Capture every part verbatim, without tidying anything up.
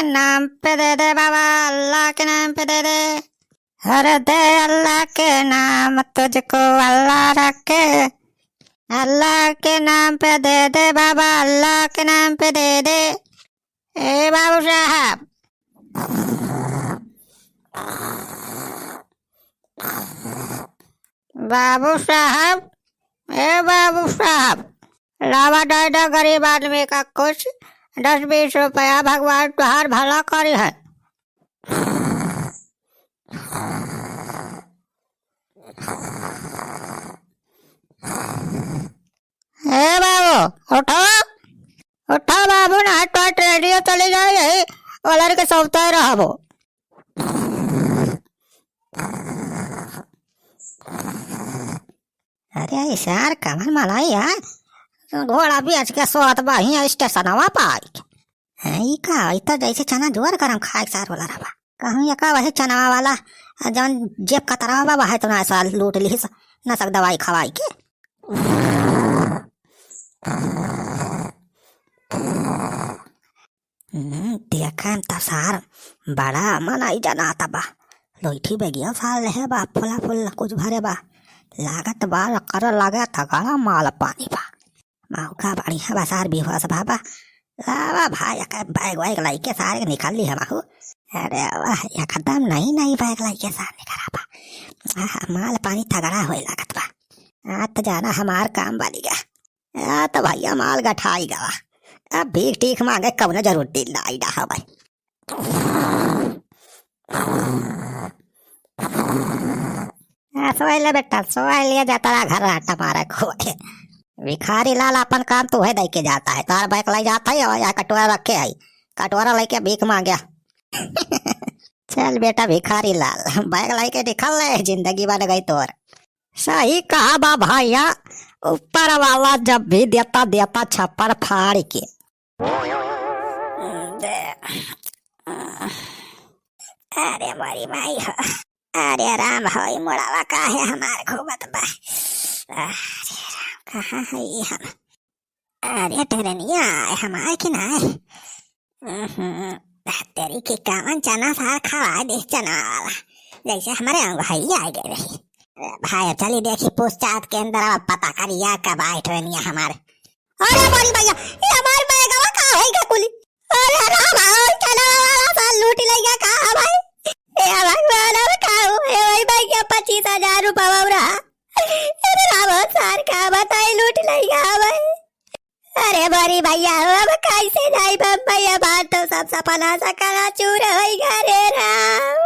के नाम पे दे दे बाबा, अल्लाह के नाम पे दे दे। अरे दे अल्लाह के नाम तुझको अल्लाह रखे, अल्लाह के नाम पे दे दे बाबा, अल्लाह के नाम पे दे दे। ए बाबू साहब, बाबू साहब, ए बाबू साहब, लावा दे दे गरीब आदमी का कुछ दस बीस रुपया, भगवान तुहार भला करी है। ए बाबू, उठो, उठो बाबू, ना तो रेडियो चली जाए, यही ओलर के सोते रहबो। अरे, ई सार कमर मलाई यार, घोड़ा बेच के सोत बा हियाँ स्टेशनवा पर। हैं, ई का, ई तो जैसे चना जुआर गरम खाए के सार वाला रहा। कहूँ ये का वही चनवा वाला, आ जौन जेब कतरवा बा, वहे तो ना साल लूट लिहिस, नसक दवाई खवाई के। हम्म, देखन त सार बड़ा मनई जनात बा। लोइठी बेगिया सार लेहे बा, फुला फुल कुछ भरे बा। लागत बा, कर लागत तगड़ा माल पानी बा। मौका बढ़िया बा सार, बेहोश बा बा। लावा भाई, एकर बैग वैग लइके सारे निकल ली हमहू। अरे वाह, एकदम नई नई बैग लइके सार निकला बा। आह, माल पानी तगड़ा होए लागत बा। आज त जाना हमार काम बनी गा। आ त भैया माल गठाई गवा। अब भीख टीख मांगे कवनो जरूरत नाई ना हवे। आ, सोए ले बेटा, सोए ले, जाता रहा घर आटा मारे खोए। भिखारी लाल अपन काम तू है दे के जाता है, तार बैग ले जाता है और यहाँ कटोरा रखे है, कटोरा लेके भीख मांगे। चल बेटा भिखारी लाल, बैग लेके निकल ले, जिंदगी बन गई तोर। सही कहा बा भैया, ऊपर वाला जब भी देता, देता छप्पर फाड़ के। अरे मोरी माई हो, अरे राम हो, ई मोड़ावा काहे हमार घूमत बा? अरे राम, कहाँ है ई हम? अरे टरनिया, आए हम आए कि ना आए? हम्म, तेरी की कामन चना सार खवाए दे चना वाला, जैसे हमारे अंगुहैया आ गए रही। भाई अब चली देखी पूछ चात के अंदर, अब पता करिया कब आए टरनिया हमार। अरे मोरी भैया, ये हमार बैगवा का होई गा कुली? अरे राम, हमार चना वाला सार लूट लइगा का भाई? ए भगवान, अब का हो? ए भाई, भाई के पच्चीस हजार रुपया रहा। अरे राम, सार का बताई, लूट लइगा भाई। अरे मोरी भैया, अब कैसे जाई बम्बई? हमार तो सब सपना सकरा चूर होई गा रे राम।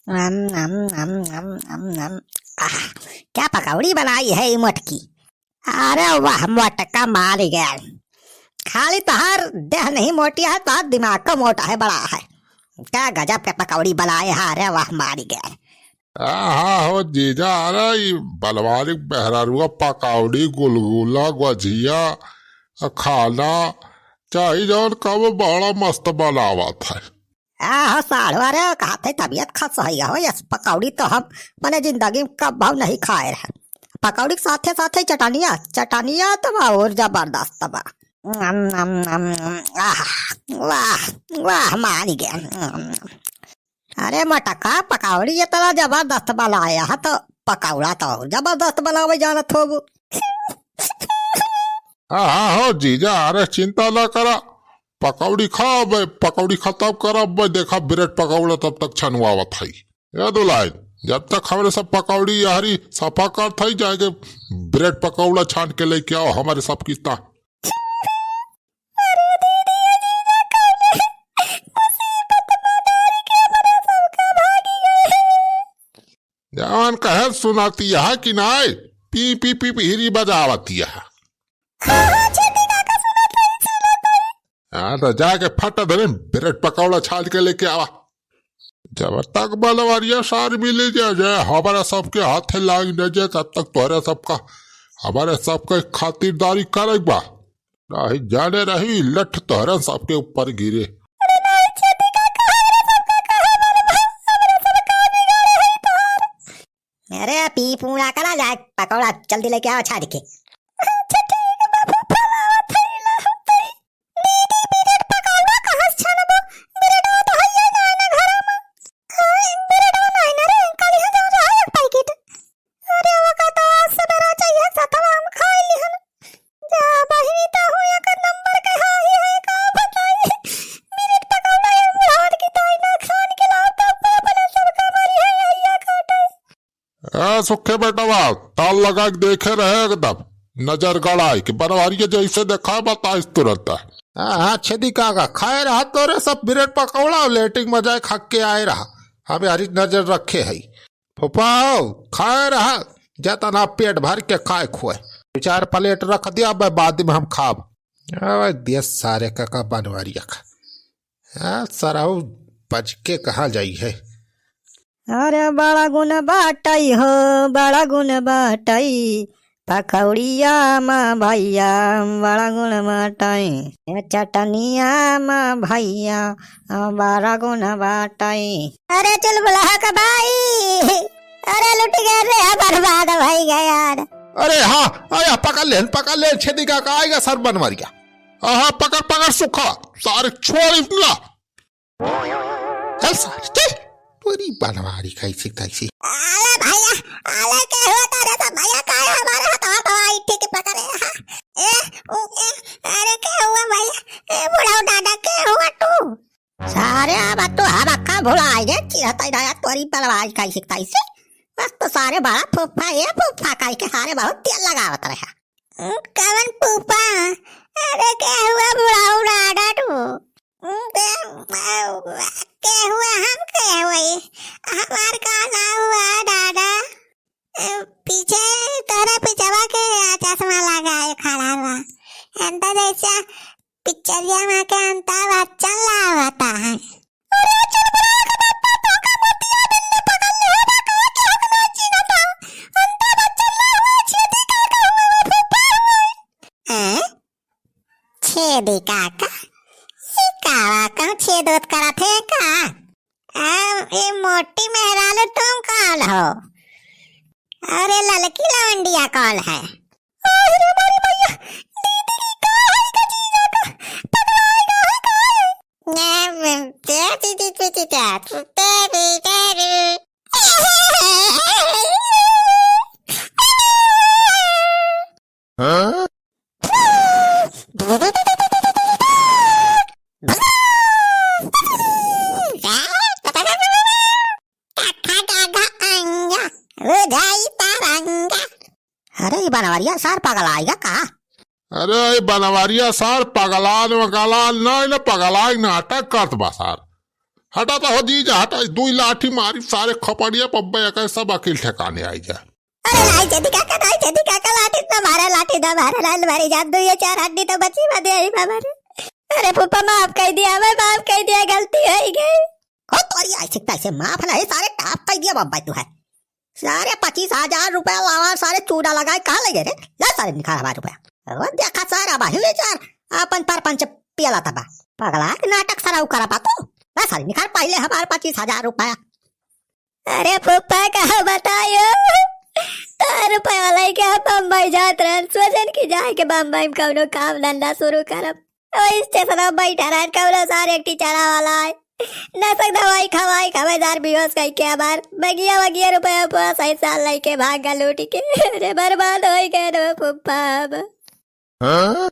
अम, अम, अम, अम, अम, अम। आह, क्या पकौड़ी बनाई है ये मोटकी? अरे वाह, मोटका मार गया। खाली तोहार देह नहीं मोटी है, तोहार दिमाग का मोटा है, बड़ा है। क्या गजब के पकौड़ी बनाए है, अरे वाह, मार गया। आहा हो जीजा, अरे ई बलवारी मेहरारुआ पकौड़ी, गुलगुला, गुझिया, खाना, चाही जौन कब बड़ा मस्त बनावत है। आहो साढ़ू, अरे कहत है तबियत खस होइ गा हो, यस पकौड़ी तो हम मने जिंदगी में कब भाव नहीं खाए रहे। पकौड़ी के साथे साथे चटनिया, चटनिया तो बा और जबरदस्त बा। नम, नम, नम, नम, आह, वाह, वाह, मारी गया। नम, नम। अरे मोटका, पकौड़ी इतना जबरदस्त बनाया है तो पकौड़ा तो और जबरदस्त बनावे जानत होबू। हाँ, हाँ, हो जीजा, अरे चिंता ना करा, पकौड़ी खा बे, पकौड़ी खत्म करा बे, देखा ब्रेड पकौड़ा तब तक छनवावत है। ए दुलाइन, जब तक हमरे सब पकौड़ी यहरी सफा करत है, जाके ब्रेड पकौड़ा छान के लेके आओ हमरे सब कितना। अरे दीदी, ये जीजा कौन मुसीबत में डाल के हमरे सबका भागी गए हैं। जवान कहे सुनाती है कि नाय, पी पी पी पीरी बजावती है। हाँ, हाँ, छोटी काका सुनत हई, सुनत हई। हाँ, तो जाके फट धरे ब्रेड पकौड़ा छान के लेके आवा। जब तक बलवरिया सार मिले जा जाए, हमारा सबके हाथे लाग न जाए, तब तक तोहरा सबका, हमारे सबके खातिरदारी करे बा। नहीं जाने रही लठ तोहरा सबके ऊपर गिरे। अरे नहीं, छोटी काका, हमरा सबका कहाँ मालूम है? हमरा सब का बिगाड़े है तोहार? अरे पी पूरा करा जाए, पकौड़ा जल्दी लेके आओ छान के। सुखे बेटवा, ताल लगा के देखे रहे एकदम, नजर गड़ाई के बनवारिया जैसे देखा बताइस तुरंत। हाँ, हाँ, छेदी काका, खाए रहा तोरे सब ब्रेड पकौड़ा और लेटिंग मजा खा के आए रहा, हम यारी नजर रखे है। फुफाओ, खाए रहा, जतना पेट भर के खाए खुए। दो चार प्लेट रख दिया, अब बाद में हम खाब। अब दिया सारे काका बनवारिया का। हाँ, सराऊ बज के कहाँ जाई है? अरे बड़ा गुण बाटई हो, बड़ा गुण बाटई, पकौड़िया मा भैया, बड़ा गुण बाटई, ए चटनिया मा भैया, बड़ा गुण बाटई। अरे चुलबुलहा का भाई, अरे लुट गए रे, बर्बाद भई गए यार। अरे हाँ, अरे पकड़ ले, पकड़ ले, छेदी काका आएगा सर बनवारिया। हाँ, पकड़, पकड़ सुखा, सारे छोड़ इतना। चल सारे, चल। तोरी बनवारी कैसी, कैसी। आले भैया, आले के हुआ तारे सब भैया, काहे हमारे हथवा, हथवा इट्ठी के पकड़े, हाँ? ए, उ, ए, अरे के हुआ भैया? ए, बुढ़ऊ दादा, के हुआ तू? सारे अब तू हम अक्का भुला आइगे, चिरतई दाया तोरी बनवारी कैसी, कैसी। बस तो सारे बड़ा फूफा, ए फूफा, कहि के सारे बहुत तेल लगावत रहे। कवन फूफा? अरे के हुआ बुढ़ऊ दादा तू? के, के हुआ हम के हुई? हमार का नाम हुआ दादा? पीछे तोरा पिछवा के चश्मा लगाए खड़ा बा। अंता जैसे पिक्चरिया में के अमिताभ बच्चन लागता है। अरे चुलबुलहा के पप्पा, तोका मोतिया बिल्ली पकड़ ले है, बा कहा कि हम ना चिन्हत हूँ। अमिताभ बच्चन ना हुआ, छेदी काका हुआ, वो फूफा हुआ। हैं? छेदी काका? ये कावा कहूँ छेद ओद करत है का? आ, ये मोटी मेहरारू तुम कौन हो? अरे ललकी लवंडिया कौन है? अरे मारी भैया, दीदी की का है का जीजा का? पगलाए का है का है? ने, ते, ते, ते, ते, ते, ते, ते, ते, ते, हाँ? अरे, ई बनवरिया सार पगलाइगा का? अरे, ई बनवरिया सार पगलान वगलान ना, ई ना पगलाइ नाटक करत बा सार। हटा तो हो जीजा, हटा, दुई लाठी मारी सारे खपड़िया पब्बे एकर सब अकिल ठेकाने आई जा। अरे नाहीं छेदी काका, नाहीं छेदी काका, लाठी ना मारा, लाठी ना मारा, लाल मारी जात, दुई या चार हड्डी तो बची बा देही में हमारे। अरे फूफा माफ कइ दिया, हमें माफ कइ दिया, गलती होइ गई। हो तोरी ऐसे कैसे माफ नहीं, सारे टाप कइ दिया बब्बा तू है। सारे पच्चीस हजार रुपया लावा, सारे चूड़ा लगाए, कहाँ ले गए रे? ला सारे निकाल हमारे रुपया। वो देखा सारा बाही ले चार, अपन परपंच पियला तबा। पगला के नाटक सारा उ करा पा तू। ला सारे निकाल पहले हमारे पच्चीस हजार रुपया। अरे फूफा का बतायो, तो रुपया लइके हम बम्बई जात रहन, सोचन कि जाइके बम्बई में कउनो काम धंधा सुरू करब। ओही स्टेशन में बइठा रहन, कउनो सार एक टीचरा वाला आए। नसक दवाई खवाई, खबरदार बेहोश कइके हमार बगिया वगिया रुपया उपया सही साल लइके भाग गल उठिके। अरे बर्बाद होइ गए रे फूफा अब। हाँ?